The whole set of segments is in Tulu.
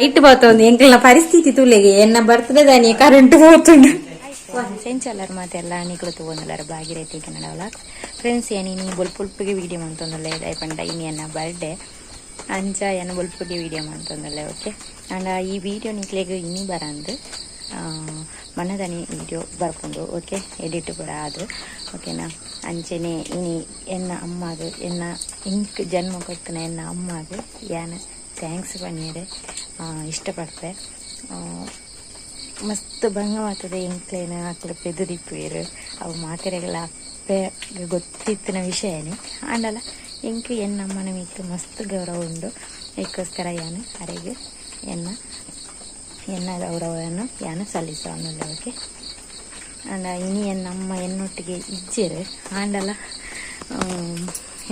ಲೈಟ್ ಬತ್ತೊಂದು ಎಂಕಲ್ನ ಪರಿಸ್ಥಿತಿ ತುಲೆಗೆ ಎನ್ನ ಬರ್ತದೆ ದಾನಿ ಕರೆಂಟ್ ಹೋತುಂಡು. ಸೆಂಚಲ್ಲರ್ ಮಾತೆಲ್ಲ ನಿಕುಲು ತೂವೊಂದುಲ್ಲೆರ್ ಭಾಗೀರಥಿ ಕನ್ನಡ ವ್ಲಾಗ್ಸ್. ಫ್ರೆಂಡ್ಸ್, ಏನ್ ಇನಿ ಬೊಲ್ಪುಲ್ಪುಗೆ ವೀಡಿಯೋ ಮಂತೊಂದುಲ್ಲೆ. ದಾಯೆ ಪಂಡ ಇನಿ ಎನ್ನ ಬರ್ಡೇ. ಅಂಚ ಎನ್ನ ಬೊಲ್ಪುಗೆ ವೀಡಿಯೋ ಮಂತೊಂದುಲ್ಲೆ, ಓಕೆ. ಆಂಡ ಈ ವೀಡಿಯೋ ನಿಕ್ಲೆಗ್ ಇನಿ ಬರಂದ್, ಮನದನಿ ವೀಡಿಯೋ ಬರ್ಪುಂಡು, ಓಕೆ. ಎಡಿಟ್ ಪೂರ ಆದ್, ಓಕೆನಾ. ಅಂಚೆನೆ ಇನಿ ಎನ್ನ ಅಮ್ಮಗೆ, ಎನ್ನ ಇಂಕ್ ಜನ್ಮ ಕೊರ್ತುನ ಎನ್ನ ಅಮ್ಮಗೆ ಯಾನ್ thanks ಪನಿಯೆರೆ ಇಷ್ಟಪಡ್ಪೆ. ಮಸ್ತ್ ಬಂಗ ಮಾತದೆ ಎಂಕ್ಲೆನ ಅಕ್ಲು ಪೆದುದಿಪ್ಪುವೆರ್. ಅವು ಮಾತೆರೆಗ್ಲ ಅಪ್ಪೆ ಗೊತ್ತಿತ್ತಿನ ವಿಷಯನೇ. ಆಂಡಲ ಎಂಕ್ ಎನ್ನ ಅಮ್ಮನ ಮಿತ್ತ್ ಮಸ್ತ್ ಗೌರವ ಉಂಡು. ಐಕ್ಕೋಸ್ಕರ ಯಾನ್ ಅರೆಗ್ ಎನ್ನ ಎನ್ನ ಗೌರವವನ್ನು ಯಾನ್ ಸಲ್ಲಿಸವೊಂದುಲ್ಲೆ, ಓಕೆ. ಆಂಡ ಇನಿ ಎನ್ನ ಅಮ್ಮ ಎನ್ನೊಟ್ಟಿಗೆ ಇಜ್ಜೆರ್. ಆಂಡಲ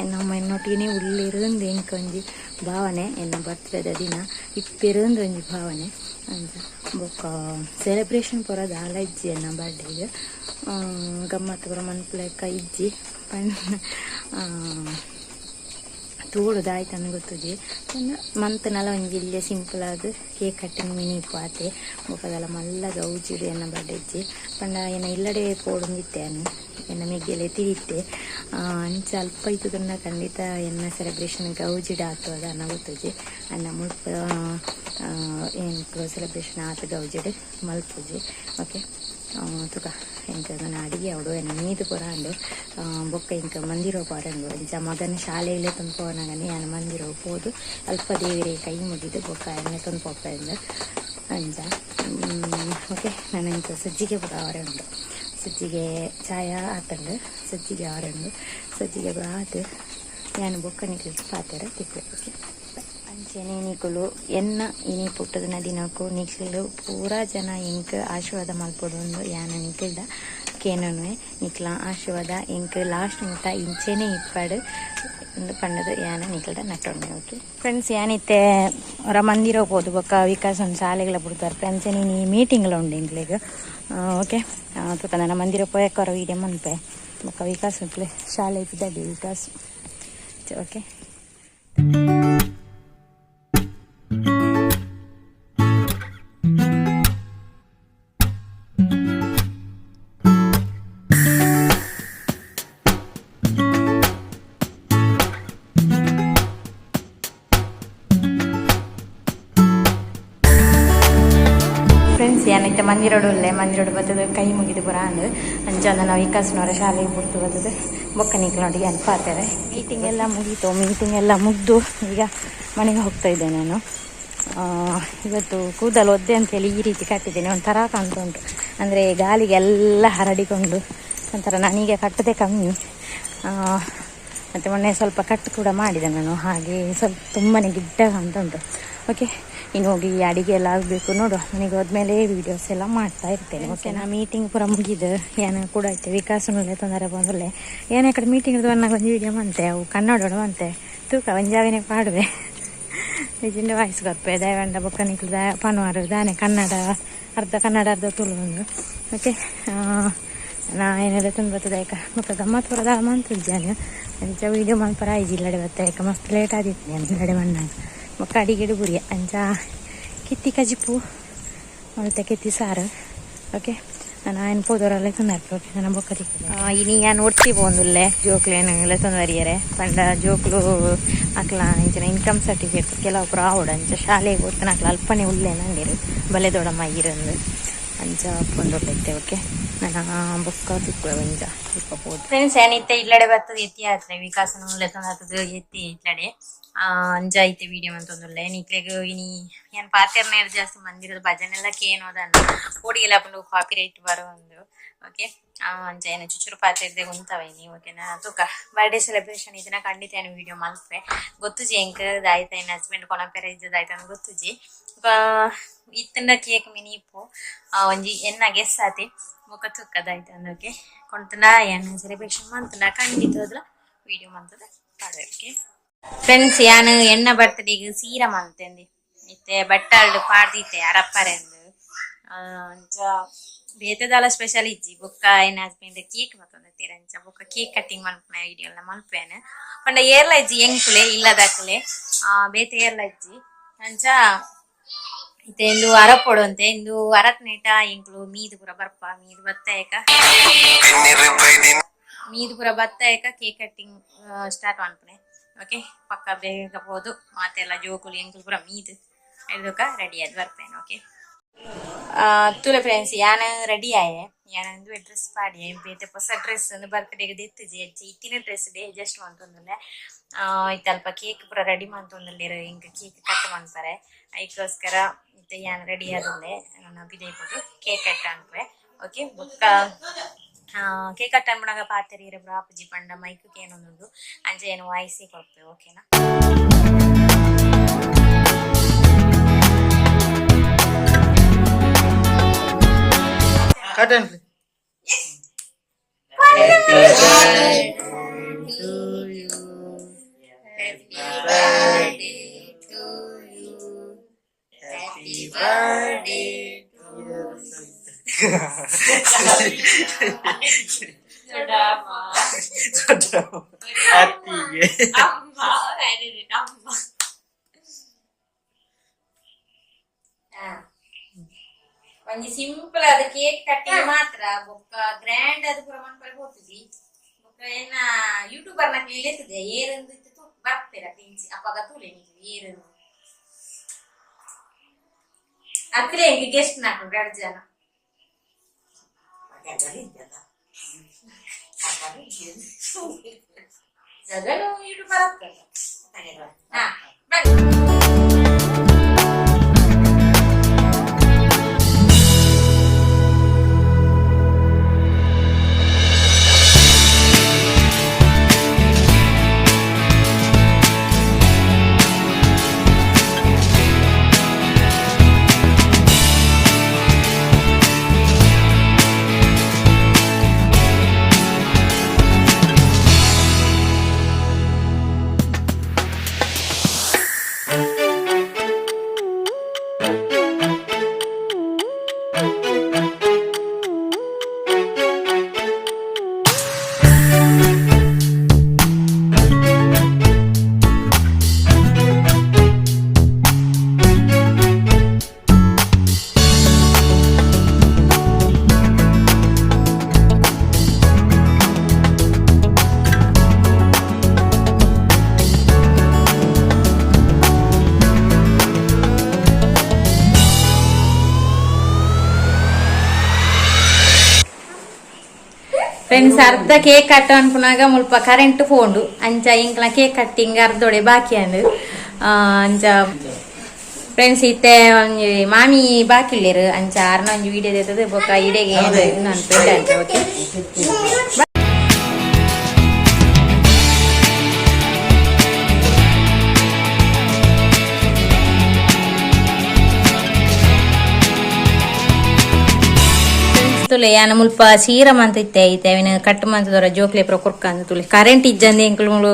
ಎನ್ನ ಅಮ್ಮ ಎನ್ನೊಟ್ಟಿಗೆನೇ ಉಲ್ಲೆರ್ ಎಂಕ್ ಒಂಜಿ ಭಾವನೆ. ಎನ್ನ ಬರ್ತ್ಡೇದ ದಿನ ಇಪ್ಪೆರ್ ಒಂಜಿ ಭಾವನೆ. ಅಂಚ ಬೊಕ್ಕ ಸೆಲೆಬ್ರೇಷನ್ ಪೂರ ದಾಲ ಇಜ್ಜಿ. ಎನ್ನ ಬರ್ಡೇಗ್ ಗಮ್ಮತ್ತು ಪೂರ ಮನ್ಪುಲೆಕ್ಕ ಇಜ್ಜಿ ಪಂಡ ತೂವೊಡು ದಾಯ್ತಂದ್ ಗೊತ್ತುಜಿ. ಮಂತ್ನಲ ಒಂಜಿ ಎಲ್ಯ ಸಿಂಪಲ್ ಆದ್ ಕೇಕ್ ಕಟ್ಟಿಂಗ್ ಮಿನಿ ಇಪ್ಪು ಆತೆ. ಬೊಕ್ಕ ದಾಲ ಮಲ್ಲ ಗೌಜಿಡ್ ಎನ್ನ ಬರ್ಡೇ ಇಜ್ಜಿ. ಪಂಡ ಎನ್ನ ಇಲ್ಲಡೆ ಪೋಡೊಂದಿತ್ತೆ ಯಾನ್, ಎನ್ನ ಮೆಗ್ಗೆಲೆ ತಿರಿತ್ತೆ. ಅಂಚ ಅಲ್ಪ ಇತ್ತುದುಂಡ ಖಂಡಿತ ಎನ್ನ ಸೆಲೆಬ್ರೇಷನ್ ಗೌಜಿಡ್ ಆತು ದಾನ್ನ ಗೊತ್ತುಜಿ. ಆಂಡ ಮುಲ್ಪ ಎಂಕ್ ಸೆಲೆಬ್ರೇಷನ್ ಆತ್ ಗೌಜಿಡ್ ಮಲ್ಪುಜಿ, ಓಕೆ. ತುಕ ಎಂಕ್ ನನ ಅಡಿಗೆ ಆವೊಡು. ಎನ್ನ ಮೀದ್ ಪೂರ ಆಂಡ್. ಬೊಕ್ಕ ಎಂಕ್ ಮಂದಿರ ಪೋರೆ ಉಂಡು. ಇಂಚ ಮಗನ್ ಶಾಲೆಗ್ ಲೆತೊಂದು ಪೋನಗನೆ ಯಾನ್ ಮಂದಿರ ಪೋದು ಅಲ್ಪ ದೇವೆರೆಗ್ ಕೈ ಮುಗಿದ್ ಬೊಕ್ಕ ಆಯನ್ ಲೆತೊಂದು ಪೋಪೆ ಅಂದ್. ಅಂಚ ಓಕೆ. ನನ ಎಂಕ್ ಸಜ್ಜಿಗೆ ಪೂರ ಆವರೆ ಉಂಡು. ಸಜ್ಜಿಗೆ ಚಾಯ ಆತುಂಡು, ಸಜ್ಜಿಗೆ ಆವರೆ ಉಂಡು. ಸಜ್ಜಿಗೆ ಪೂರ ಆದ್ ಯಾನ್ ಬೊಕ್ಕ ನಿಕ್ಲೆಗ್ ಪಾತೆರ ತಿಕ್ಕುವೆ, ಓಕೆ. ಅಂಚೆನೆ ನಿಕುಲು ಎನ್ನ ಇನಿ ಪುಟ್ಟುದಿನ ದಿನಕ್ಕು ನಿಕುಲು ಪೂರಾ ಜನ ಎಂಕ್ ಆಶೀರ್ವಾದ ಮಲ್ಪೊಡು ಉಂದು ಯಾನ್ ನಿಕಲ್ಡ ಕೇನೊನುವೆ. ನಿಕ್ಲ ಆಶೀರ್ವಾದ ಎಂಕ್ ಲಾಸ್ಟ್ ಮುಟ್ಟ ಇಂಚೆನೆ ಇಪ್ಪಡ್ ಉಂದು ಪಂಡದು ಯಾನ್ ನಿಕಲ್ಡ ನಟ್ಟೊನುವೆ, ಓಕೆ. ಫ್ರೆಂಡ್ಸ್, ಯಾನಿತ್ತೆ ಹೊರ ಮಂದಿರ ಪೋದು ಬೊಕ್ಕ ವಿಕಾಸ್ ಒಂದು ಶಾಲೆಗಳ ಬುಡ್ದು ಬರ್ಪೆ. ಅಂಚೆನೆ ಇನಿ ಮೀಟಿಂಗ್ಲ ಉಂಡು ಎಂಕ್ಲೆಗ್, ಓಕೆ. ತುಕ ನನ ಮಂದಿರ ಪೋಯೆಕ್ ಹೊರ ವೀಡಿಯೋ ಮನ್ಪೆ. ಬೊಕ್ಕ ವಿಕಾಸ್ ಉಂಟ್ಲೆ ಶಾಲೆ ಪಿದಡಿ ವಿಕಾಸ್, ಓಕೆ. ಫ್ರೆಂಡ್ಸ್, ಯಾನಿತ್ತೆ ಮಂದಿರೋಡು ಉಲ್ಲೆ. ಮಂದಿರೋಡು ಬತ್ತದ ಕೈ ಮುಗಿದು ಪೂರ ಆಂಡ್. ಅಂಚ ನಾವು ವಿಕಾಸ್ನವರ ಶಾಲೆಗೆ ಬುಡ್ದು ಬತ್ತದ ಬೊಕ್ಕ ನಿಕ್ಲೊಟ್ಟಿಗೆ ಯಾನ್ ಪಾತೆರೆ. ಮೀಟಿಂಗ್ ಎಲ್ಲ ಮುಗೀತು. ಮೀಟಿಂಗ್ ಎಲ್ಲ ಮುಗ್ದು ಈಗ ಮನೆಗೆ ಹೋಗ್ತಾ ಇದ್ದೆ ನಾನು. ಇವತ್ತು ಕೂದಲು ಒದ್ದೆ ಅಂತೇಳಿ ಈ ರೀತಿ ಕಟ್ಟಿದ್ದೇನೆ. ಒಂಥರ ಕಾಣ್ತಾ ಉಂಟು. ಅಂದರೆ ಗಾಳಿಗೆಲ್ಲ ಹರಡಿಕೊಂಡು ಒಂಥರ. ನಾನೀಗ ಕಟ್ಟದೆ ಕಮ್ಮಿ. ಮತ್ತು ಮೊನ್ನೆ ಸ್ವಲ್ಪ ಕಟ್ ಕೂಡ ಮಾಡಿದೆ ನಾನು. ಹಾಗೆ ಸ್ವಲ್ಪ ತುಂಬಾ ಗಿಡ್ಡ ಕಾಣ್ತಾ ಉಂಟು, ಓಕೆ. ಇನ್ನು ಹೋಗಿ ಅಡಿಗೆ ಎಲ್ಲ ಆಗಬೇಕು. ನೋಡುವ, ಮನೆಗೆ ಹೋದ್ಮೇಲೆ ವೀಡಿಯೋಸ್ ಎಲ್ಲ ಮಾಡ್ತಾ ಇರ್ತೇನೆ, ಓಕೆ. ನಾ ಮೀಟಿಂಗ್ ಪೂರ ಮುಗಿದು ಏನು ಕೂಡ ಆಯ್ತು. ವಿಕಾಸನುಲ್ಲೆ ತೊಂದರೆ ಬಂದುಲ್ಲೆ. ಏನೇ ಕಡೆ ಮೀಟಿಂಗ್ ಒಂಜಿ ವೀಡಿಯೋ ಮಂತೆ. ಅವು ಕನ್ನಡ ಮಂತೆ ತೂಕ ಒಂಜಾವಿನೇ ಪಾಡುವೆ. ನಿಜಿಂದ ವಾಯ್ಸ್ ಕೊರ್ಪೆ. ದಯವಂಡ ಬೊಕ್ಕ ನಿಕ್ಲು ದಾಯ ಪನುವಾರು ದಾನೆ ಕನ್ನಡ, ಅರ್ಧ ಕನ್ನಡ ಅರ್ಧ ತುಳು ಒಂದು, ಓಕೆ. ನಾ ಏನೆಲ್ಲ ತುಂಬ ಬರ್ತದೆ ಬೊಕ್ಕ ಗಮ್ಮತ್ ಪೂರ ದಾಲ ಮಂತುಜ್ಜಾನು. ಅಂಚ ವೀಡಿಯೋ ಮನ್ಪರ ಆಯ್ಜಿ. ಇಲ್ಲಡೆ ಬತ್ತ ಏಕ ಮಸ್ತ್ ಲೇಟ್ ಆದಿತ್ತು ನಾನು ಇಲ್ಲಡೆ ಬಂದಾಗ. ಬೊಕ್ಕ ಅಡಿಗೆಡು ಬುರಿಯ. ಅಂಚ ಕಿತ್ತಿ ಕಜಿಪು ಮಲ್ತೆ, ಕೆತ್ತಿ ಸಾರು, ಓಕೆ. ನಾನು ಆಯ್ನ ಪೋದೊರಲ್ಲ ತೊಂದರೆ, ಓಕೆ. ನನ್ನ ಬೊಕ್ಕ ತಿಕ್ಕುವೆ. ಇನಿ ಯಾನ್ ಒರ್ತಿ ಪೋವೊಂದುಲ್ಲೆ ಜೋಕ್ಲೆನ್ ಲೆತೊಂದು ಬರಿಯರೆ. ಪಂಡ ಜೋಕ್ಲು ಅಕ್ಲ ಇಂಚಿನ ಇನ್ಕಮ್ ಸರ್ಟಿಫಿಕೇಟ್ ಕೆಲವು ಪೂರ ಆವೊಡು. ಅಂಚ ಶಾಲೆಗ್ ಪೋತುನ ಅಕ್ಲ ಅಲ್ಪನೆ ಉಲ್ಲೆನ ಅಂದೆರ್, ಬಲೆ ದೊಡಮ್ಮ ಇರಂದು. ಅಂಚ ಪೋಂದುಲ್ಲೆತ್ತೆ, ಓಕೆ. ನನ್ನ ಬೊಕ್ಕ ತಿಕ್ಕುವೆ ಒಂಜ ಸ್ವಲ್ಪ ಪೋದು. ಫ್ರೆಂಡ್ಸ್, ಏನಿತ್ತೆ ಇಲ್ಲಡೆ ಬರ್ತದೆ ಎತ್ತಿ ಆತ್ರೆ ವಿಕಾಸನ ಲೆತೊಂದು ಎತ್ತಿ ಇಲ್ಲಡೆ. ಅಂಚ ಐತೆ ವೀಡಿಯೋ ಮಂತೊಂದುಲ್ಲೆ. ನಿಕ್ಲೆಗ್ ಇನಿ ಯಾನ್ ಪಾತೆರ್ನ ಜಾಸ್ತಿ ಮಂದಿರದ ಭಜನೆ ಎಲ್ಲ ಕೇನೋದನ್ನ ಪೋಡಿಗೆಲ ಆಪುಂಡು, ಕಾಪಿ ರೈಟ್ ಬರೊಂದು, ಓಕೆ. ಅಂಚ ಏನ ಚುಚುರು ಪಾತೆರ್ದೆ ಉಂತವ ಇನಿ, ಓಕೆನಾ. ತೂಕ, ಬರ್ಡೇ ಸೆಲೆಬ್ರೇಷನ್ ಇದನ್ನ ಖಂಡಿತ ಏನು ವೀಡಿಯೋ ಮಲ್ಪೆ. ಗೊತ್ತುಜಿ ಎಂಕ್ ದಾಯ್ತ, ಎನ್ನ ಹಸ್ಬೆಂಡ್ ಕೊನಪೆರ ಇಜ್ಜ ದಾಯ್ತ ಗೊತ್ತುಜಿ. ಇತ್ತಂಡ ಕೇಕ್ ಮಿನಿ ಇಪ್ಪು ಒಂಜಿ ಎನ್ನ ಗೆಸ್ ಆತೆ. ಬೊಕ ತೂಕ ದಾಯ್ತ, ಓಕೆ. ಕೊಂತುಂಡ ಯಾನ್ ಸೆಲೆಬ್ರೇಷನ್ ಮಂತುಂಡ ಖಂಡಿತ ವೀಡಿಯೋ ಮಂತುದು ಪಾಡುವೆ, ಓಕೆ. ಫ್ರೆಂಡ್ಸ್, ಯಾನ್ ಎನ್ನ ಬರ್ತ್ಡೇಗ್ ಸೀರೆ ಮಂತೆಂದಿ. ಇತ್ತೆ ಬಟ್ಟಾಲ್ಡ್ ಪಾಡ್ದಿತ್ತೆ ಅರಪ್ಪರೆಂದು. ಅಂಚ ಬೇತೆದಾಲ ಸ್ಪೆಷಲ್ ಇಜ್ಜಿ. ಬೊಕ್ಕ ಎನ್ನ ಹಸ್ಬೆಂಡ್ ಕೇಕ್ ಮತ್ತೊಂದಿತ್ತೆರ್. ಅಂಚ ಬೊಕ್ಕ ಕೇಕ್ ಕಟ್ಟಿಂಗ್ ಮನ್ಪುನ ವಿಡಿಯೋ ಎಲ್ಲ ಮಲ್ಪೇನೆ. ಪಂಡ ಏರ್ಲ ಇಜ್ಜಿ, ಎಂಕುಲೆ ಇಲ್ಲದಕುಲೆ, ಬೇತೆ ಏರ್ಲ ಇಜ್ಜಿ. ಅಂಚ ಇತ್ತೆ ಇಂದು ಅರಪೊಡು ಅಂತೆ ಇಂದು ಅರತ್ನೇಟ ಎಂಕ್ಲು ಮೀದು ಪೂರ ಬರ್ಪ ಮೀದು ಬತ್ತಾಯಕ ಮೀದು ಪೂರ ಬತ್ತಾಯಕ ಕೇಕ್ ಕಟ್ಟಿಂಗ್ ಸ್ಟಾರ್ಟ್ ಮನ್ಪುನೆ. ಓಕೆ, ಪಕ್ಕ ಬೇಗ ಪೋದು ಮಾತೆಲ್ಲ ಜೋಕುಲು ಎಂಕ್ಲು ಪೂರ ಮೀದು ಎಡ್ದುಕ ರೆಡಿ ಆದ್ ಬರ್ಪೇನೆ. ಓಕೆ, ತೂಲೆ ಫ್ರೆಂಡ್ಸ್, ಯಾನ್ ರೆಡಿ ಆಯೆ. ಯಾನ್ ಉಂದುವೆ ಡ್ರೆಸ್ ಪಾಡಿಯೆ. ಬೇತೆ ಹೊಸ ಡ್ರೆಸ್ ಒಂದು ಬರ್ತ್ಡೇಗೆ ದೆತ್ತುಜಿ, ಅಂಚ ಇತ್ತಿನ ಡ್ರೆಸ್ ಡೇ ಅಡ್ಜಸ್ಟ್ ಮಂತೊಂದುಲ್ಲೆ. ಇತ್ತೆ ಅಲ್ಪ ಕೇಕ್ ಪೂರ ರೆಡಿ ಮಂತೊಂದುಲ್ಲೆರ್. ಎಂಕ್ ಕೇಕ್ ಕಟ್ ಮನ್ಪರೆ ಐಕೋಸ್ಕರ ಇತ್ತೆ ಯಾನ್ ರೆಡಿ ಆದುಲ್ಲೆ. ನನ ಪಿದಯಿ ಪೋದು ಕೇಕ್ ಕಟ್ ಅನ್ಪುವೆ. ಓಕೆ, ಬೊಕ್ಕ ಕೇಕ್ ಕಟ್ ಅನ್ಪುನಗ ಪಾತೆರಿಯೆರೆ ಪೂರ ಆಪುಜಿ ಪಂಡ ಮೈಕ್ ಕೇನೊಂದುಂಡು. ಅಂಚ ಯಾನ್ ವಾಯ್ಸೇ ಕೊರ್ಪೆ, ಓಕೆನಾ? Cut and play. Happy birthday to you. Happy. ಒಂಜಿ ಸಿಂಪಲ್ ಅದು ಕೇಕ್ ಕಟ್ಟಿಂಗ್ ಮಾತ್ರ. ಬೊಕ್ಕ ಗ್ರ್ಯಾಂಡ್ ಅದು ಪೂರ ಮನ್ಪರೆ ಪೋತುಜಿ. ಬೊಕ್ಕ ಎನ್ನ ಯೂಟ್ಯೂಬರ್ ನಕ್ಲು ಇಲೆತ್ತದೆ ಏರಂದು ಇತ್ತು ಬರ್ಪೆರ ಪಿಂಚಿ ಅಪಗ ತೂಲೆ ನಿಕ್ಲು ಏರು ಅಕ್ಲೆ ಎಂಕ್ ಗೆಸ್ಟ್ ನಕ್ಲು ರಡ್ಡ್ ಜನ. ಜಗನು ಯೂಟ್ಯೂಬರ್ ಆಗ್ತದೆ. ಹಾ, ಬನ್ನಿ. ಫ್ರೆಂಡ್ಸ್, ಅರ್ಧ ಕೇಕ್ ಕಟ್ ಅನ್ಪುನಾಗ ಮುಲ್ಪ ಕರೆಂಟ್ ಪೋಂಡು. ಅಂಚ ಇಂಕ್ಲ ಕೇಕ್ ಕಟ್ಟಿಂಗ್ ಅರ್ಧೊಡೆ ಬಾಕಿ ಅಂಡ್. ಅಂಚ ಫ್ರೆಂಡ್ಸ್, ಇತ್ತೆ ಒಂಜಿ ಮಾಮಿ ಬಾಕಿ ಇಲ್ಲೇರು. ಅಂಚ ಆರ್ನ ಒಂಜಿ ವಿಡಿಯೋ ದೇತದೆ. ಬೊಕ್ಕ ಇಡೆಗೆ ನಾನು. ಓಕೆ. ತುಲೆ, ಯಾನ ಮುಲ್ಪ ಸೀರ ಮಂತ ಇತ್ತೆ. ಐತೆ ಅವಿನ ಕಟ್ ಮಂತದವರ ಜೋಕ್ಲೆ ಪೂರ ಕೊರ್ಕಂದು. ತುಲೆ, ಕರೆಂಟ್ ಇಜ್ಜಂದೆ ಎಂಕ್ಲು ಮುಳು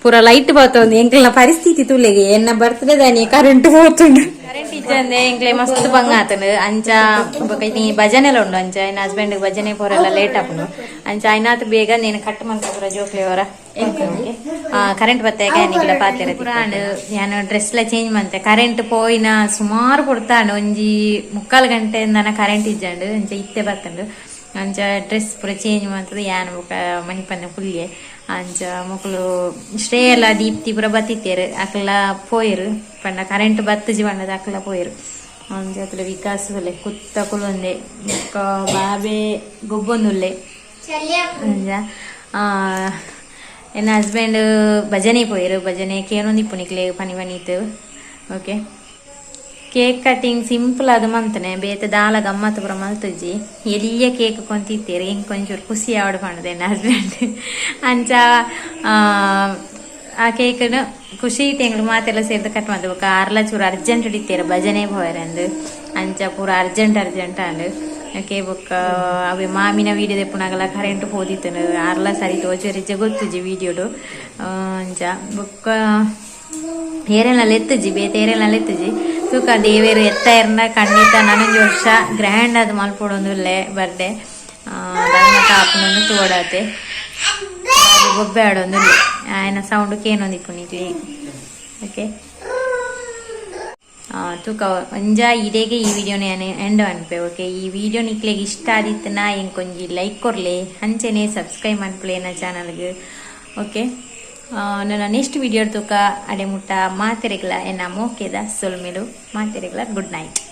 ಪೂರ ಲೈಟ್ ಬರ್ತೊಂದು. ಎಂಕ್ಲೆನ ಪರಿಸ್ಥಿತಿ ತುಲೆಗೆ. ಎನ್ನ ಬರ್ತ್ಡೇ ದಾನಿ ಕರೆಂಟ್ ಪೋತುಂಡು. ಕರೆಂಟ್ ಇಜ್ಜಂದೆ ಎಂಕ್ಲೆ ಮಸ್ತ್ ಬಂಗ ಆತಂಡು. ಅಂಚ ಬೊಕ ಇನಿ ಭಜನೆಲ ಉಂಡು. ಅಂಚ ಎನ್ನ ಹಸ್ಬೆಂಡ್ ಭಜನೆ ಪೋರೆಲ್ಲ ಲೇಟ್ ಆಪುಂಡು. ಅಂಚ ಐನಾತ್ ಬೇಗ ನೇನು ಕಟ್ ಮಂತ ಪೂರ ಜೋಕ್ಲೆ ಅವರ. ಕರೆಂಟ್ ಬತ್ತಾಗ ನಿಕ್ಲ ಪಾತೆರ ಪುರಾಣ. ಯಾನ್ ಡ್ರೆಸ್ ಲ ಚೇಂಜ್ ಮಂತೆ. ಕರೆಂಟ್ ಪೋಯಿನ ಸುಮಾರು ಪೊರ್ತಾಂಡ್. ಒಂಜಿ ಮುಕ್ಕಾಲು ಗಂಟೆ ನನ ಕರೆಂಟ್ ಇಜ್ಜಂಡು. ಅಂಚ ಇತ್ತೆ ಬತ್ತಂಡು. ಅಂಚ ಡ್ರೆಸ್ ಪೂರ ಚೇಂಜ್ ಮಂತದ ಯಾನ್ ಬೊಕ ಮಹಿಪಂದೆ ಕುಲ್ಯೆ. ಅಂಚ ಮೊಕುಲು ಶ್ರೇಯಲ ದೀಪ್ತಿ ಪೂರ ಬತ್ತಿತ್ತೇರು. ಅಕ್ಲ ಪೋಯೆರು ಪಂಡ ಕರೆಂಟ್ ಬತ್ತುಜಿ ಪಂಡದ ಅಕ್ಲ ಪೋಯೆರು. ಅಂಚ ಅತ್ಲ ವಿಕಾಸ್ ಉಲ್ಲೆ ಕುತ್ತ ಕುಲೊಂದೆ. ಬೊಕ್ಕ ಬಾಬೆ ಗೊಬ್ಬೊಂದುಲ್ಲೆ. ಅಂಚ ಎನ್ನ ಹಸ್ಬೆಂಡ್ ಭಜನೆ ಪೋಯೆರು. ಭಜನೆ ಕೇನೊಂದಿಪ್ಪು ನಿಕ್ಲೆ ಪನಿ ಪನೀತ್. ಓಕೆ, ಕೇಕ್ ಕಟಿಂಗ್ ಸಿಂಪಲ್ ಅದು ಮಂತನೆ. ಬೇತೆ ದಾಲ ಗಮ್ಮತ್ ಪೂರ ಮಲ್ತುಜಿ. ಎಲ್ಲಿಯ ಕೇಕ್ ಕೊಂತಿತ್ತೇರು. ಎಂಕ್ ಒಂಚೂರು ಖುಷಿ ಆವಡ್ ಪಂಡದೆ ಎನ್ನ ಹಸ್ಬೆಂಡ್. ಅಂಚ ಆ ಕೇಕ್ನು ಖುಷಿ ಎಂಗ್ಲು ಮಾತೆಲ್ಲ ಸೇರ್ದು ಕಟ್ ಮಂತೆ. ಬೊಕ್ಕ ಆರ್ಲ ಚೂರು ಅರ್ಜೆಂಟ್ ಇತ್ತೇರು ಭಜನೆ ಪೋಯೆರಂದು. ಅಂಚ ಪೂರ ಅರ್ಜೆಂಟ್ ಅರ್ಜೆಂಟ್ ಆಂಡ್. ಓಕೆ, ಬೊಕ್ಕ ಅವೆ ಮಾಮಿನ ವೀಡಿಯೋ ದೆಪ್ಪುನಗಲ ಕರೆಂಟ್ ಪೋದಿತ್ತುಂಡು. ಆರ್ಲ ಸರಿ ತೋಜೆರಿಜ್ಜ ಗೊತ್ತುಜಿ ವೀಡಿಯೋಡು. ಅಂಚ ಬೊಕ್ಕ ಏರೆಲ್ಲ ಎತ್ತುಜಿ, ಬೇತೆ ಏರೆಲ್ಲ ಎತ್ತುಜಿ. ತೂಕ, ದೇವೇರು ಎತ್ತ ಎರ್ನ ಖಂಡಿತ ನನೊಂಜಿ ವರ್ಷ ಗ್ರ್ಯಾಂಡ್ ಅದು ಮಲ್ಪೊಡೊಂದುಲ್ಲೆ ಬರ್ಡೆ. ದಾದ ಆಪುನೊಂದು ತೂವೊಡಾತೆ. ಬೊಬ್ಬೆ ಆಡೊಂದುಲ್ಲೆ. ಆಯನ ಸೌಂಡ್ ಕೇನೊಂದಿಪ್ಪು ನಿಕ್ಲೆ. ಓಕೆ. ತೂಕ ಒಂಜ ಇಡೆಗೆ ಈ ವಿಡಿಯೋನ ಯಾನ್ ಎಂಡ್ ಅನ್ಪೆ. ಓಕೆ, ಈ ವಿಡಿಯೋ ನಿಕ್ಲೆಗ್ ಇಷ್ಟ ಆದಿತ್ತನ ಎಂಕೊಂಜಿ ಲೈಕ್ ಕೊರ್ಲೆ, ಅಂಚೆನೆ ಸಬ್ಸ್ಕ್ರೈಬ್ ಮನ್ಪುಲೆ ಎನ್ನ ಚಾನಲ್ಗ್. ಓಕೆ, ನನ್ನ ನೆಕ್ಸ್ಟ್ ವಿಡಿಯೋ ತೂಕ. ಅಡೆ ಮುಟ್ಟ ಮಾತೆರೆಗ್ಲ ಎನ್ನ ಮೋಕೆದ ಸೊಲ್ಮೆಲು. ಮಾತೆರೆಗ್ಲ ಗುಡ್ ನೈಟ್.